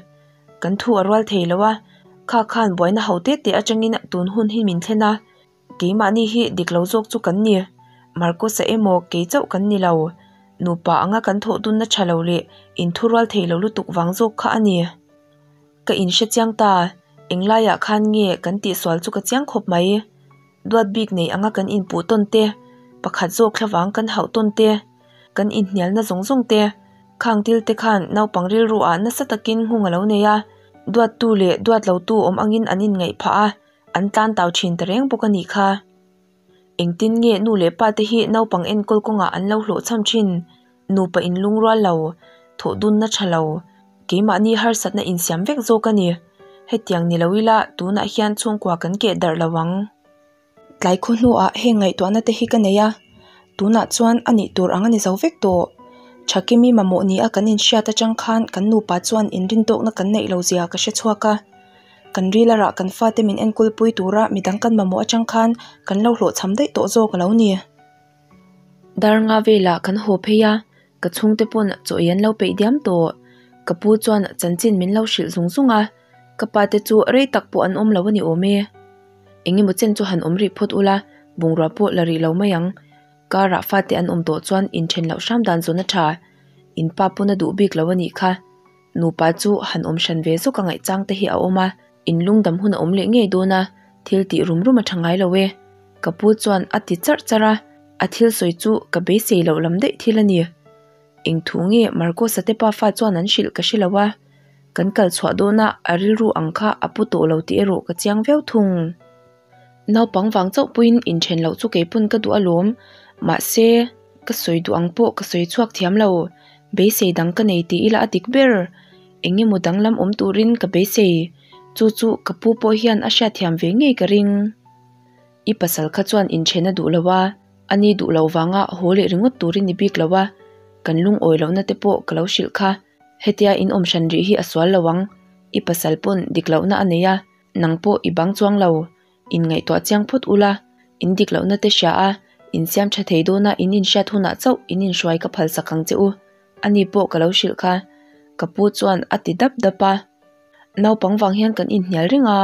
Kan thu a rual thei lo a, kha khan buaina ho te te atangin tun hun hi min thlen a. Keimahni hi dik lo zawk chu kan ni. Marcos-a emaw kei chauh kan ni lo. Nupa anga kan thawh dunna tha lo leh inthurual thei lo lutuk vang zawk kha a ni. Ka inhre chiang ta, englaiah khan nge kan tihsual chu ka chiang khawp mai. Duat bik nei anga kan inpuh tawn te, pakhat zawk thlavang kan hauh tawn te, kan inhnialna zawng zawng te, khang thil te khan naupang rilru ah nasa takin nghung a lo nei a, duattu leh duat lotu awm angin an inngaih phah a, an tlan tau thin ta reng bawk a nih kha. Engtin nge nu leh pa te hi naupang enkawl kawngah an lo hlawhchham thin? Nupa inlungrual lo, thawh dunna tha lo, keimahni harsatna insiam vek zawk a ni. Hetiang ni lo ila tunah hian chhungkua kan keh darh lo ang. Tlai khaw hnuah heng ngaihtuahna te hi ka nei a, tunah chuan a nih tur ang a ni zo vek tawh. Thakimi mamawh ni a kan inhriat atang khan kan nupa chuan inrintawkna kan neih lo zia ka hre chhuak a. Kan ril a rah kan fate min enkawl pui tura midang kan mamawh atang khan kan lo hlawhchham daih tawh zawk a lo ni. Dar nga velah kan haw phei a, ka chhungte pawn chaw ei an lo peih diam tawh. Ka pu chuan chanchin min lo hrilh zung zung a, ka pa te chu rei tak pawh an awm lo a ni awm e. Eng emaw chen chu han awm rih phawt ula, bungrua pawh la rih lo mai ang. Karah fate an awm tawh chuan inthen loh hram dan zawn a tha. In pa pawn a duh bik lo a nih kha. Nupa chu han awm hran ve zawk a ngaihchang te hi a awm a, in lungdam hun a awm leh ngei dawn a, thil tih rum rum a tha ngai lo e. Ka pu chuan a ti charh charh a, a thil sawi chu ka beisei loh lam daih thil a ni. Eng thu nge Marcos-a te pafa chuan an hrilh ka hre lo a, kan kal chhuah dawnah a rilru ang kha a pu tawh lo tih erawh ka chiang viau thung. Naupang vang chauh pawhin inthen loh chu keipawn ka duh alawm, mahse ka sawi duh ang pawh ka sawi chhuak thiam lo, beisei dang ka nei tih ila a dik ber, eng emaw danglam awm turin ka beisei, chu chu ka pu pawh hian a hriatthiam ve ngei ka ring. I pasal kha chuan inthen a duh lo a, ani duh lo vanga haw leh ringawt turin i bik lo a, kan lungawi lohna te pawh ka lo hrilh kha, hetia in awm hran rih hi a sual lo ang, i pasal pawn dik lohna a nei a, Nang pawh i bang chuang lo, in ngaihtuah chiang phawt ula, in dik lohna te hria a, in siam tha thei dawna in inhriat hunah chauh in inhruai ka phal sak ang che u, ani pawh ka lo hrilh kha, ka pu chuan a ti dap dap a. Naupang vang hian kan inhnial reng a,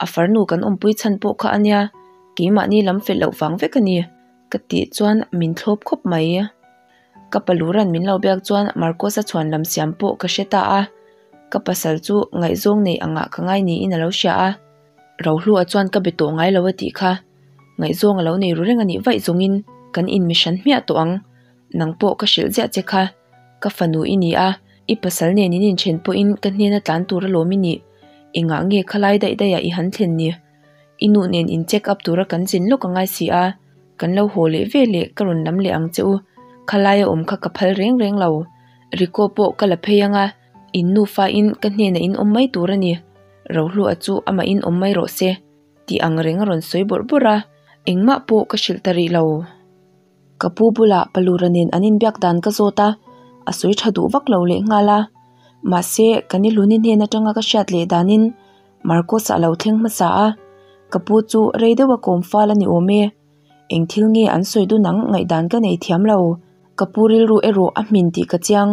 a farnu kan awmpui chhan pawh kha a nia, keimahni lam fel loh vang vek a ni, ka tih chuan min thlawp khawp mai. Ka paluran min lo biak chuan Marcos-a chhuan lam siam pawh ka hre ta a. Ka pasal chu ngaihzawng nei angah ka ngai niin a lo hria a, Rohlua chuan ka be tawh ngai lo a tih kha. Ngaihzawng a lo nei ru reng a nih vaih zawngin kan inmi hran hmiah tawh ang. Nang pawh ka hrilh ziah che kha. Ka fanu i ni a, i pasal nen in inthen pawhin ka hnena tlan tur alawm i nih. Engah nge khalai daih daihah i han thlen ni? I nu nen in check up tura kan zin lawk a ngai si a, kan lo haw leh ve leh ka rawn lam leh ang che u. Khalaia awm kha ka phal reng reng lo. Rico pawh ka la phei ang a. In nufa in ka hnenah in awm mai tur a ni, Rohlua chu amah in awm mai rawh se, tih ang reng a rawn sawi bawrh bawrh a, engmah pawh ka hrilh ta rih lo. Ka pu bulah Palura nen an inbiak dan ka zawt a, a sawi tha duh vak lo leh nghal a, mahse ka ni Luni hnen atanga ka hriat leh danin Marcos-a a lo thleng hmasa a, ka pu chu rei deuha kawm fal a ni awm e. Eng thil nge an sawi dun ang ngaihdan ka nei thiam lo. Ka pu rilru erawh a hmin tih ka chiang.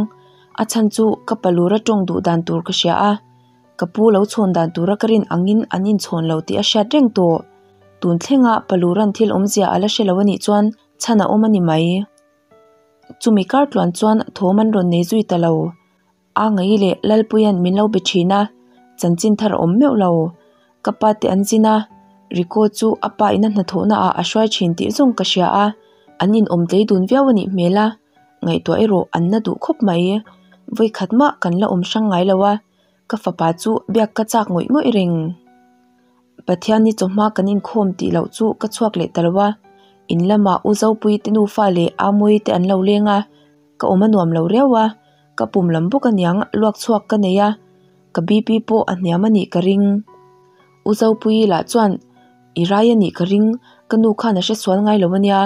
A chhan chu ka palura tawng duh dan tur ka hria a, ka pu lo chhawn dan tura ka rin angin an inchhawn lo tih a hriat reng tawh. Tun thlenga paluran thil awmzia a la hre lo a nih chuan chhan a awm a ni mai. Chumi kar tluan chuan thawm an rawn nei zui ta lo. A ngaih leh Lalpuia'n min lo be thin a, chanchin thar a awm meuh lo. Ka pa te an zin a, Rico chu a pa ina hnathawhna ah a hruai thin tih zawng ka hria a, an inawm tlei dun viau a nih hmel a, ngaihtuah erawh an na duh khawp mai. Vawikhat mah kan la awm hrang ngai lo a, ka fapa chu biak ka chak ngawih ngawih reng. Pathianni chawhma kan inkhawm tih loh chu ka chhuak leh ta lo a, in lamah U Zopuii te nufa leh Amuii te an lo leng a, ka awm a nuam lo riau a, ka pum lam bawk aniang luak chhuak ka nei a, ka BP pawh a hniam a nih ka ring. U Zopuii lah chuan I rai a nih ka ring, ka nu khan a hre sual ngai lo ania,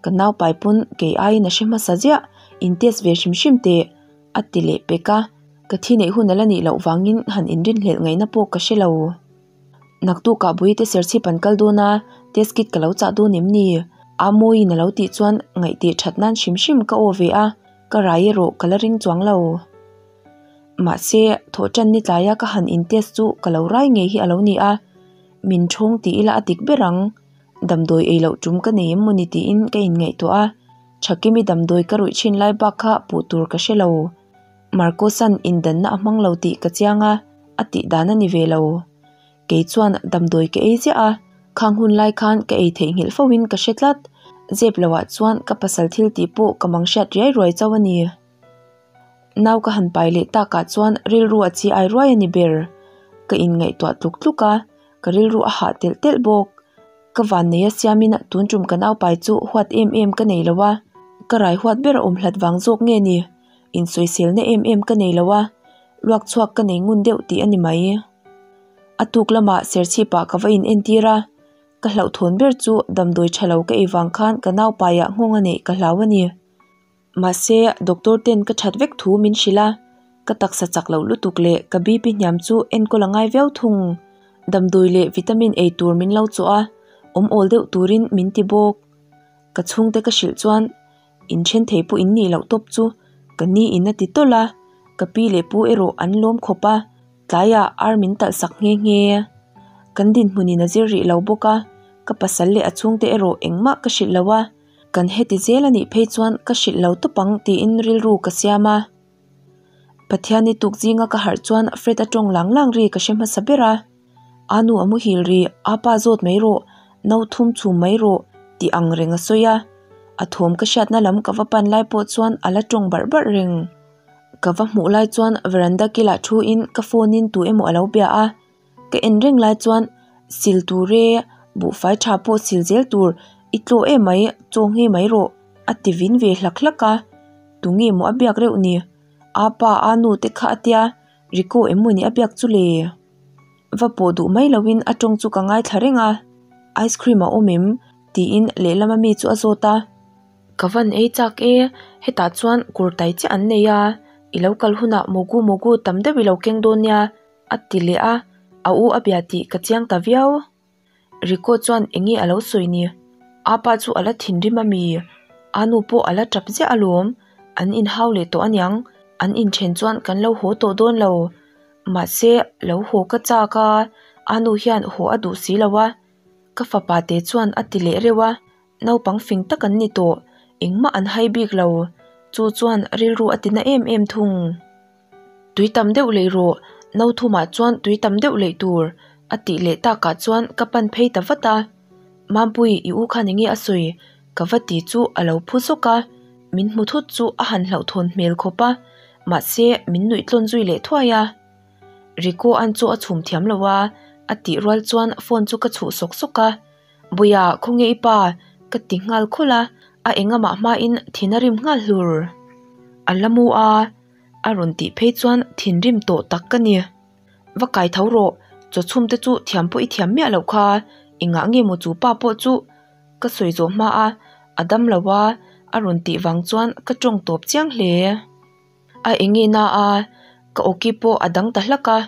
ka nau pai pawn kei aiin a hre hmasa ziah, in test ve hrim hrim teh a ti leh pek a, ka thi neih hun a la nih loh vangin han inrinhlelh ngaihna pawh ka hre lo. Naktukah Buite serchhip an kal dawn a, test kit ka lo chah dawn em ni? Amawiin a lo tih chuan ngaihtih that nan hrim hrim ka aw ve a, ka rai erawh ka la ring chuang lo. Mahse, thawhtan ni tlaia ka han in test chu ka lo rai ngei hi a lo ni a, min thawng ti ila a dik ber ang. Damdawi ei loh tum ka nei em mawni tiin ka inngaihtuah a. Thakimi damdawi ka ruih thin lai bak kha puh tur ka hre lo. Marcos-a'n indanna a hmang lo tih ka chiang a, a tih dan a ni ve lo. Kei chuan damdawi ka ei ziah a, khang hun lai khan ka ei theihnghilh fo in ka hre tlat. Zep lo ah chuan ka pasal thil tih pawh ka mang hriat riai ruai chauh a ni. Nau ka han pai leh takah chuan rilru a chi ai ruai a ni ber. Ka inngaihtuah tluk tluk a, ka rilru a hah telh telh bawk. Ka vannei a siamin tun tum ka naupai chu huat em em ka nei lo a, ka rai huat ber a awm hlat vang zawk nge ni? Insawiselna em em ka nei lo a, luak chhuak ka nei ngun deuh tih a ni mai. A tuk lamah serchhipah ka va in entir a, ka hlauhthawn ber chu damdawi tha lo ka ei vang khan ka naupaiah nghawng a neih ka hlau a ni. Mahse, doctor ten ka that vek thu min hrilh a, ka taksa chak loh lutuk leh ka BP hniam chu enkawl a ngai viau thung. Damdawi leh vitamin ei tur min lo chawh a, awm awl deuh turin min ti bawk. Ka chhungte ka hrilh chuan inthen thei pawh in nih loh tawp chu ka ni in a ti tawlh a, ka pi leh pu erawh an lawm khawp a, tlaiah ar min talh sak nghe nghe. Kan dinhmunin a zir rih lo bawk a, ka pasal leh a chhungte erawh engmah ka hrilh lo a. Kan heti zel a nih phei chuan ka hrilh lo tawp ang tiin rilru ka siam a. Pathianni tuk zinga ka harh chuan Fred a tawng lang lang ri ka hre hmasa ber a. A nu a muhil ri, a pa zawt mai rawh, no thum chhum mai rawh tih ang reng a sawi a. A thawm ka hriatna lam ka va pan lai pawh chuan a la tawng barh barh reng. Ka va hmuh lai chuan veranda kilah thu in ka phone in tu emaw a lo bia a. Ka en reng lai chuan sil tur e, buhfai tha pawh sil zel tur, i tlaw em mai, chaw nghe mai rawh a ti vin ve hlak hlak a, tunge maw a biak reuh ni? A pa a nu te kha a tia, Riko em mawni a biak chu le? Va pawh duh mai loin a tawng chu ka ngaithla reng a, ice cream a awm em? tiin lehlama mi chu a zawt a. Ka van ei chak e, hetah chuan kurtai chiah an nei a, i lo kal hunah mogu mogu tam deuh i lo keng dawn nia. A ti leh a, a u a bia tih ka chiang ta viau. Rico chuan eng nge a lo sawi ni? Apa chu a la thinrim a mi? A nu pawh a la tap ziah alawm, an inhau leh tawh aniang, an inthen chuan kan lo haw tawh dawn lo. Mahse, lo haw ka chak a, a nu hian haw a duh si lo a. Ka fapa te chuan a ti leh reuh a, naupang fing tak an ni tawh, engmah an hai bik lo. Chu chuan rilru a tina em em thung. Tui tam deuh leh rawh, no thumah chuan tui tam deuh leh tur a tih leh takah chuan ka pan phei ta vat a. Mampui, i u khan enge a sawi? Ka va ti chu a lo phu zawk a, min hmu thut chu a han hlauhthawn hmel khawp a, mahse min nuih tlawn zui leh thuai a. Rico an chu a chhum thiam lo a, a tih rual chuan phone chu ka chhuh sawk sawk a. Buia, khawnge i pa? Ka ti nghal khawlh a, a engamah hmain thin a rim nghal hlur. A la mu a. A rawn tih phei chuan thinrim tawh tak ka ni. Va kai tho rawh, chaw chhum te chu thiam pawh i thiam miah loh kha, engah nge maw chu pa pawh chu ka sawi zawh hma a, a dam lo a, a rawn tih vang chuan ka tawng tawp chiang hle. A enge na a, ka awki pawh a dang ta hlak a.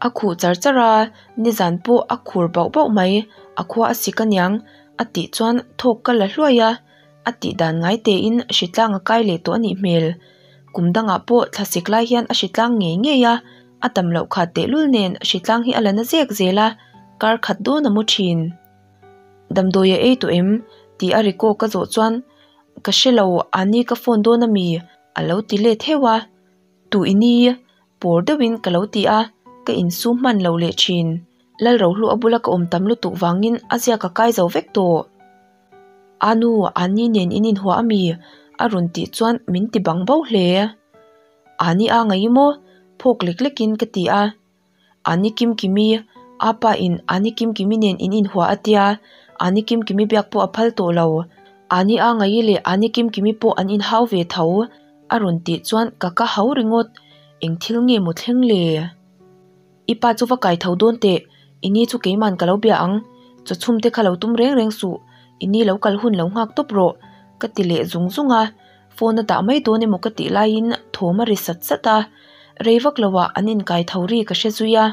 A khuh char char a, nizan pawh a khur bauh bauh mai, a khua a sik aniang a tih chuan thawk ka la hluai a, a tih dan ngai tein hritlang a kai leh tawh a nih hmel. Kum dangah pawh thlasik lai hian a hritlang ngei ngei a, a tam loh khat tehlul nen hritlang hi a la na zek zel a, kar khat dawn a mu thin. Damdawi a ei tawh em? tih a Riko ka zawh chuan Ka hre lo, ani ka phone dawn ami? a lo ti let heuh a. Tu i ni? Pawr deuhin ka lo ti a, ka insum hman lo leh thin. Lalrohlu a bula ka awm tam lutuk vangin a ziak a kai zo vek tawh. A nu, Ani nen in inhuah ami? A rawn tih chuan min ti bang bo hle. Ani a ngaih maw? Phawk lek lekin ka ti a. Ani Kimkimi, a pa in Ani Kimkimi nen in inhuah a tia, Ani Kimkimi biak pawh a phal tawh lo. Ani a ngaih leh Ani Kimkimi pawh an inhau ve tho. A rawn tih chuan ka ka hau ringawt. Eng thil nge maw thleng le? I pa chu va kai tho dawn teh, i ni chu keiman ka lo bia ang, chaw chhum te kha lo tum reng reng suh, i ni lo kal hun lo nghak tawp rawh, ka ti leh zung zung a, phone a dah mai dawn emaw ka tih laiin thawm a ri sat sat a, rei vak lo ah an inkai tho ri ka hre zui a,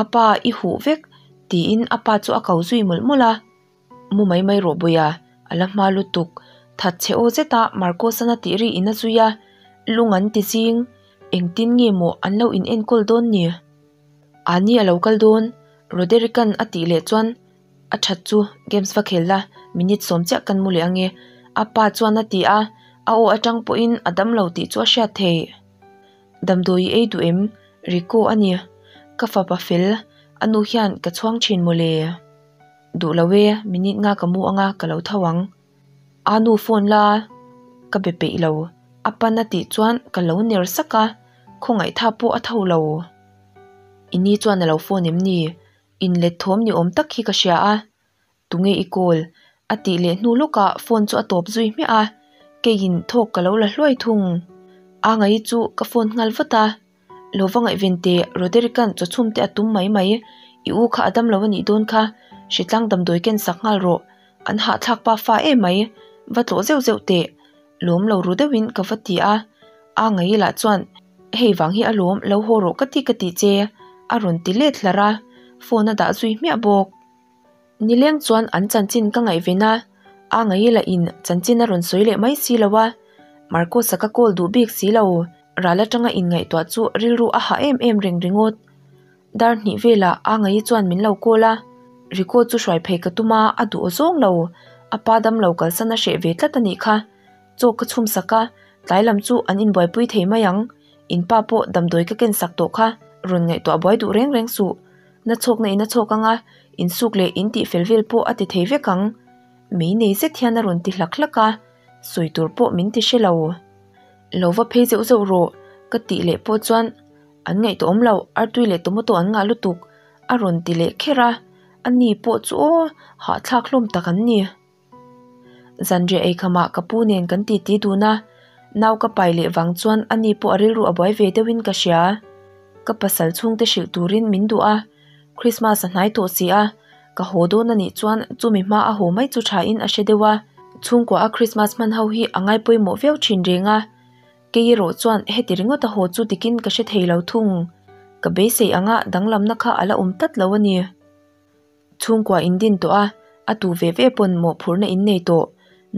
A pa i huh vek, tiin a pa chu a ko zui mawlh mawlh a. Mu mai mai rawh Buia, a la hma lutuk. That che aw zeta Marcos-an a tih ri in a zui a, lung an ti zing. Engtin nge maw an lo in enkawl dawn ni? Ani a lo kal dawn, Roderick-an a tih leh chuan a that chu games va khel la, minute sawm chiah kan mu leh ange A pa chuan a ti a, a aw atang pawhin a damlo tih chu a hriat theih. Damdawi i ei duh em? Rico a ni. Ka fapa fel, a nu hian ka chhuang thin mawle. Duh lo e, minute nga ka mu anga ka lo tho ang. A nu phone la ka be peih lo, a pan a tih chuan ka lo ner sak a, khawngaih tha pawh a tho lo. I ni chuan a lo phone em ni? Inlet thawm ni awm tak hi ka hria a. Tunge i call? A tih leh hnu lawkah phone chu a tawp zui hmiah a, keiin thawk ka lo la hluai thung. A ngaih chu ka phone nghal vat a, Lo va ngaihven teh, Roderick-a'n chaw chhum te a tum mai mai, i u kha a dam lo a nih dawn kha, hritlang damdawi ken sak nghal rawh, an hahthlak pa fa em mai, va tlawh zeuh zeuh teh, lawm lo ru deuhin ka va ti a, a ngaih lah chuan hei vang hi alawm lo haw rawh ka ti ka tih che a rawn ti let hlar a, phone a dah zui hmiah bawk. Nileng chuan an chanchin ka ngaihven a, a ngaih lah in chanchin a rawn sawi leh mai si lo a, Marcos-a ka call duh bik si lo, ral atanga inngaihtuah chu rilru a hah em em reng ringawt. Dar hnih velah a ngaih chuan min lo call a, Rico chu hruai phei ka tum a, a duh zawng lo, a pa damlo kalsan a hreh ve tlat a nih kha. Chaw ka chhum sak a, tlai lam chu an inbuaipui thei mai ang, in pa pawh damdawi ka ken sak tawh kha, rawn ngaihtuah buai duh reng reng suh. Na chhawkna in a chhawk ang a, insuk leh in tih fel vel pawh a ti thei vek ang. Mei nei zet hian a rawn ti hlak hlak a, sawi tur pawh min ti hre lo. Lo va phei zeuh zeuh rawh ka tih leh pawh chuan an ngaihtuah awm lo, artui leh tomato an ngah lutuk a rawn ti leh kher a, a ni pawh chu aw hahthlak hlawm tak an ni. Zanriah eikhamah ka pu nen kan titi dun a, nau ka pai leh vang chuan a ni pawh a rilru a buai ve deuhin ka hria. Ka pasal chhungte hrilh turin min duh a, Christmas a hnai tawh si a, ka haw dawn a nih chuan chumi hma a haw mai chu thain a hre deuh a, chhungkua a Christmas hman ho hi a ngai pawimawh viau thin reng a, kei erawh chuan heti ringawt a haw chu dikin ka hre thei lo thung. Ka beisei anga danglamna kha a la awm tlat lo a ni. Chhungkua in din tawh a, a tu ve ve pawn mawhphurhna in nei tawh.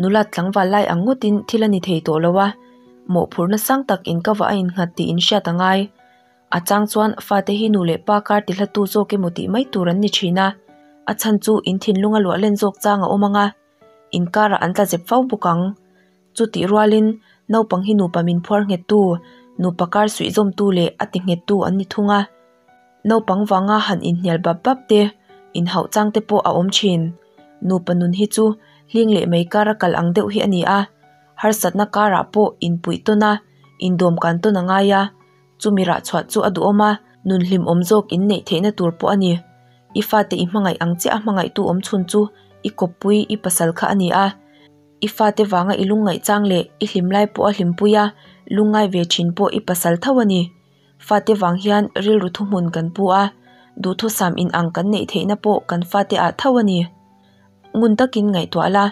Nulat tlangval lai ang ngawtin thil a ni thei tawh lo a, mawhphurhna sang tak in ka vah a innghat tih in hriat a ngai. A chang chuan fate hi nu leh pa kar ti hlatu zawk emaw tih mai tur an ni thin a, a chhan chu in thinlung a luah len zawk chang a awm ang a, inkarah an tla zep fo bawk ang. Chutih rualin naupang hi nupa min phuar nghettu, nupa kar suih zawmtu leh a ti nghettu an ni thung a. Naupang vanga han inhnial bap bap te, inhauh chang te pawh a awm thin. Nupa nun hi chu hling leh mei kara kal ang deuh hi a ni a, harsatna karah pawh inpuih tawn a, indawm kan tawn a ngai a, chumi rah chhuah chu a duhawm a, nun hlimawm zawk inneih theihna tur pawh a ni. I fate i hmangaih ang chiah a hmangaihtu awm chhun chu i kawppui, i pasal kha a ni a. I fate vanga i lungngaih chang leh i hlim lai pawh a hlimpui a, lungngai ve thin pawh i pasal tho a ni. Fate vang hian rilru thuhmun kan pu a, duhthusam inang kan neih theihna pawh kan fate ah tho a ni. Ngun takin ngaihtuah la,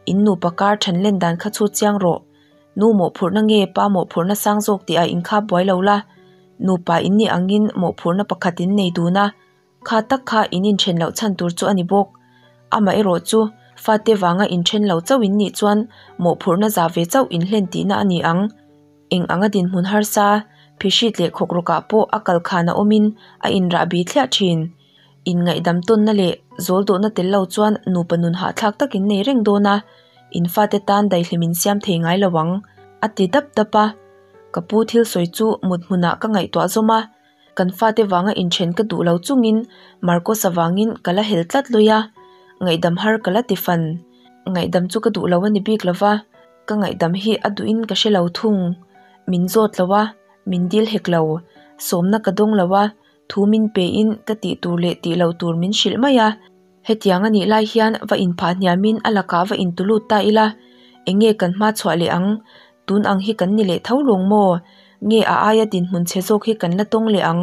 in nupa kar than len dan kha chhut chiang rawh. Nu mawhphurhna nge pa mawhphurhna sang zawk tih ah inkhap buai lo la, nupa in nih angin mawhphurhna pakhat in nei dun a, Kha tak kha in inthen loh chhan tur chu a ni bawk. Amaherawh chu, fate vanga inthen lo chauh in nih chuan mawhphurhna za ve chauh in hlen tihna a ni ang. Eng anga dinhmun harsa, phihrit leh khawkrawkah pawh a kal khan a awmin a inrah bi thliah thin. Inngaihdam tawnna leh zawl dawhna tel lo chuan nupa nun hahthlak tak in nei reng dawn a, in fate tan daihlim in siam thei ngai lo ang, a ti dap dap a. Ka pu thil sawi chu mut hmunah ka ngaihtuah zawm a. Kan fate vanga inthen ka duh lo chungin Marcos-a vangin ka la hel tlat lawi a, ngaihdam har ka la ti fan. Ngaihdam chu ka duh lo a ni bik lo va, ka ngaihdam hi a duhin ka hre lo thung. Min zawt lo a, min dil hek lo, sawmna ka dawng lo a, thu min pein ka tih tur leh tih loh tur min hrilh mai a. Hetiang a nih lai hian va inphah hniamin a lakah va intulut ta ila, eng nge kan hma chhuah leh ang? Tun ang hi kan ni leh tho lawng maw? Nge a aia dinhmun chhe zawk hi kan la tawng leh ang?